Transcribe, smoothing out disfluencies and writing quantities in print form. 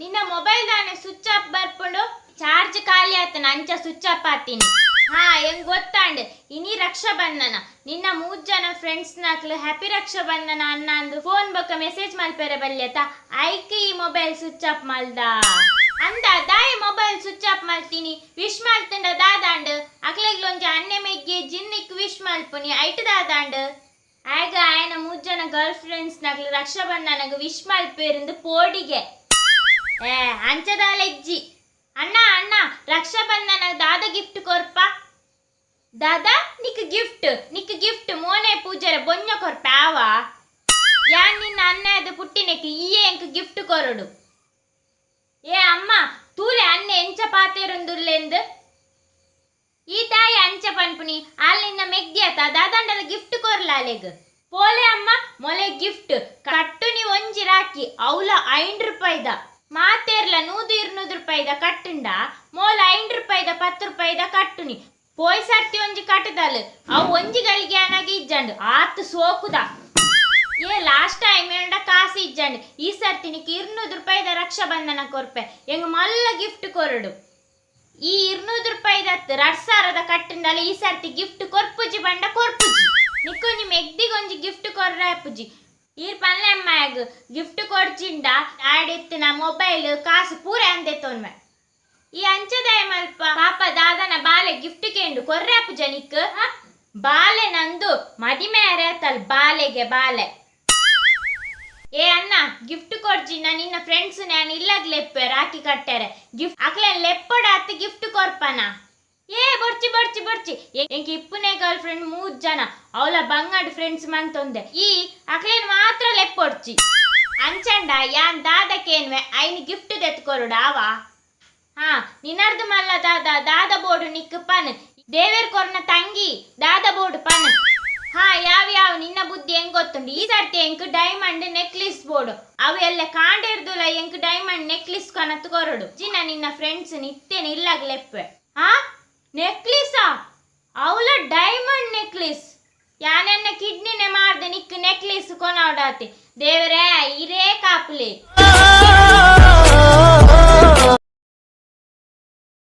ನಿನ್ನ ಮೊಬೈಲ್ ದಾನೆ switch off ಬರ್ಪುಂಡು ಚಾರ್ಜ್ ಖಾಲಿ ಆತನ ಅಂಚ ಸ್ವಿಚ್ ಆಫ್ ಆತೀನಿ. ಹಾ ಹೆಂಗ್ ಗೊತ್ತಾಂಡ್ ಇನಿ ರಕ್ಷಾಬಂಧನ ನಿನ್ನ 3 ಜನ ಫ್ರೆಂಡ್ಸ್ ನಾಕ್ಲು ಹ್ಯಾಪಿ ರಕ್ಷಾಬಂಧನ ಅನ್ನ ಅಂದು ಫೋನ್ ಬೊಕ್ಕ ಮೆಸೇಜ್ ಮಲ್ಪೆರೆ ಬಲ್ಯತ ಐಕ್ ಈ ಮೊಬೈಲ್ ಸ್ವಿಚ್ ಆಫ್ ಮಲ್ದ ಅಂದ ದಾಯಿ ಮೊಬೈಲ್ ಸ್ವಿಚ್ ಆಫ್ ಮಲ್ತೀನಿ ವಿಶ್ ಮಲ್ತಂಡ ದಾದಾಂಡ್ ಅಕ್ಲೆಗ್ಲೊಂಜಿ ಅನ್ನೆ ಮೆಗ್ಗೆ ಜಿನ್ನಿಕ್ ವಿಶ್ ಮಲ್ಪುನಿ ಐಟ್ ದಾದಾಂಡ್ ಆಗ ಆಯನ 3 ಜನ ಗರ್ಲ್ ಫ್ರೆಂಡ್ಸ್ ನಕ್ಲು ರಕ್ಷಾಬಂಧನಗ್ ವಿಶ್ ಮಲ್ಪೇರಿಂದು ಪೋಡಿಗೆ. ಏ ಅಂಚದಾಲೆಜ್ಜಿ ಅಣ್ಣ ಅಣ್ಣ ರಕ್ಷಾಬಂಧನ ದಾದ ಗಿಫ್ಟ್ ಕೊರ್ಪ ದಾದಾ ನಿಕ್ ಗಿಫ್ಟ್ ಮೋನೆ ಪೂಜಾರೆ ಬೊಂಜ ಕೊರ್ಪ ಆವಾ ಯಾನ್ ನಿನ್ನ ಅನ್ನ ಅದು ಪುಟ್ಟಿನೆಕ್ ಈಯೇ ಎಂಕ್ ಗಿಫ್ಟ್ ಕೊರಡು. ಏ ಅಮ್ಮ ತೂಲೆ ಅನ್ನೆ ಎಂಚ ಪಾತೇರುಂದುಲ್ಲೆಂದು ಈ ತಾಯಿ ಅಂಚ ಪನ್ಪುನಿ ಆಲ್ ನಿನ್ನ ಮೆಗ್ದಿಯತ ದಾದಾಂಡಲ ಗಿಫ್ಟ್ ಕೊರ್ಲಾಲೆಗ್ ಪೋಲೆ ಅಮ್ಮ ಮೊಲೆ ಗಿಫ್ಟ್ ಕಟ್ಟುನಿ ಒಂಜಿ ರಾಕಿ ಅವಲ 5 ರೂಪಾಯಿದ ಮಾತೇರ್ಲ 100 200 ರೂಪಾಯಿದ ಕಟ್ಟುಂಡ ಮೋಲ 5 ರೂಪಾಯಿದ 10 ರೂಪಾಯಿದ ಕಟ್ಟುನಿ ಪೋಯ್ ಸರ್ತಿ ಒಂಜಿ ಕಟ್ಟದಲ್ ಅವು ಒಂಜಿ ಗಳಿಗೆ ಅನಾಗಿ ಇಜ್ಜಂಡು ಆತ್ ಸೋಕುದ. ಏ ಲಾಸ್ಟ್ ಟೈಮ್ ಏಂಡ ಕಾಸು ಇಜ್ಜಂಡು ಈ ಸರ್ತಿ ನಿಕ್ 200 ರೂಪಾಯಿದ ರಕ್ಷಾಬಂಧನ ಕೊರ್ಪೆ ಎಂಗ್ ಮಲ್ಲ ಗಿಫ್ಟ್ ಕೊರಡು. ಈ 200 ರೂಪಾಯಿದ 2000 ಕಟ್ಟುಂಡಲ ಈ ಸರ್ತಿ ಗಿಫ್ಟ್ ಕೊರ್ಪುಜಿ ಬಂಡ ಕೊರ್ಪುಜಿ ನಿಕ್ಕೊಂಜಿ ಮೆಗ್ದಿಗೊಂಜಿ ಗಿಫ್ಟ್ ಕೊರ್ರಾಪುಜಿ ಈರ್ ಪನ್ಲೆ ಅಮ್ಮಾಯಗ್ ಗಿಫ್ಟ್ ಕೊರ್ಚಿಂಡ ಆಡಿತ್ತಿನ ಮೊಬೈಲ್ ಕಾಸು ಪೂರ ಅಂದೆ ತೋನ್ವೆ. ಈ ಅಂಚದಾಯ ಮಲ್ಪ ಪಾಪ ದಾದನ ಬಾಲೆ ಗಿಫ್ಟ್ ಕೇಂಡು ಕೊರ್ರಾಪುಜ ನಿಕ್ ಬಾಲೆ ನಂದು ಮದಿಮೆ ಅರೇತಲ್ ಬಾಲೆಗೆ ಬಾಲೆ. ಏ ಅಣ್ಣ ಗಿಫ್ಟ್ ಕೊಡ್ಜಿನ ನಿನ್ನ ಫ್ರೆಂಡ್ಸ್ ನಾನು ಇಲ್ಲಾಗ್ ಲೆಪ್ಪೆ ರಾಕಿ ಕಟ್ಟಾರೆ ಗಿಫ್ಟ್ ಅಕ್ಲೆ ಲೆಪ್ಪಡಾತ್ ಗಿಫ್ಟ್ ಕೊರ್ಪನ. ಏ ಬೊರ್ಚಿ ಬೊರ್ಚಿ ಬೊರ್ಚಿ ಎಂಕ್ ಇಪ್ಪುನೆ ಗರ್ಲ್ ಫ್ರೆಂಡ್ 3 ಜನ ಅವಳ ಬಂಗಾಡ್ ಫ್ರೆಂಡ್ಸ್ ಮಂತೊಂದೆ ಈ ಅಕ್ಲೇನ್ ಮಾತ್ರ ಲೆಪ್ಪೊಡ್ಚಿ ಅಂಚಂಡ ಯಾನ್ ದಾದಕೇನ್ವೆ ಐನ್ ಗಿಫ್ಟ್ ದೆತ್ಕೊರುಡಾವಾ. ಹಾ ನಿನ್ನರ್ದು ಮಲ್ಲ ದಾದ ದಾದ ಬೋರ್ಡು ನಿಕ್ ಪನ್ ದೇವೇರ್ ಕೊರ್ನ ತಂಗಿ ದಾದ ಬೋರ್ಡು ಪನ್. ಹಾ ಯಾವ ಯಾವ ನಿನ್ನ ಬುದ್ಧಿ ಹೆಂಗ್ ಗೊತ್ತುಂಡು ಈ ಸರ್ತಿ ಎಂಕ್ ಡೈಮಂಡ್ ನೆಕ್ಲೆಸ್ ಬೋರ್ಡು ಅವು ಎಲ್ಲ ಕಾಂಡಿರ್ದುಲ ಎಂಕ್ ಡೈಮಂಡ್ ನೆಕ್ಲೆಸ್ ಕನತ್ ಕೊರಡು ಜಿನ ನಿನ್ನ ಫ್ರೆಂಡ್ಸ್ ನಿತ್ತೇನೆ ಇಲ್ಲಾಗ್ಲೆಪ್ಪೆ. ಹಾ ನೆಕ್ಲೆಸಾ ಅವಳ ಡೈಮಂಡ್ ನೆಕ್ಲೆಸ್ ಯಾನೆನ್ನ ಕಿಡ್ನಿನೆ ಮಾರ್ದೆ ನಿಕ್ ನೆಕ್ಲೆಸ್ ಕೊನಾಡಾತಿ ದೇವರೇ ಇರೇ ಕಾಪುಲೆ.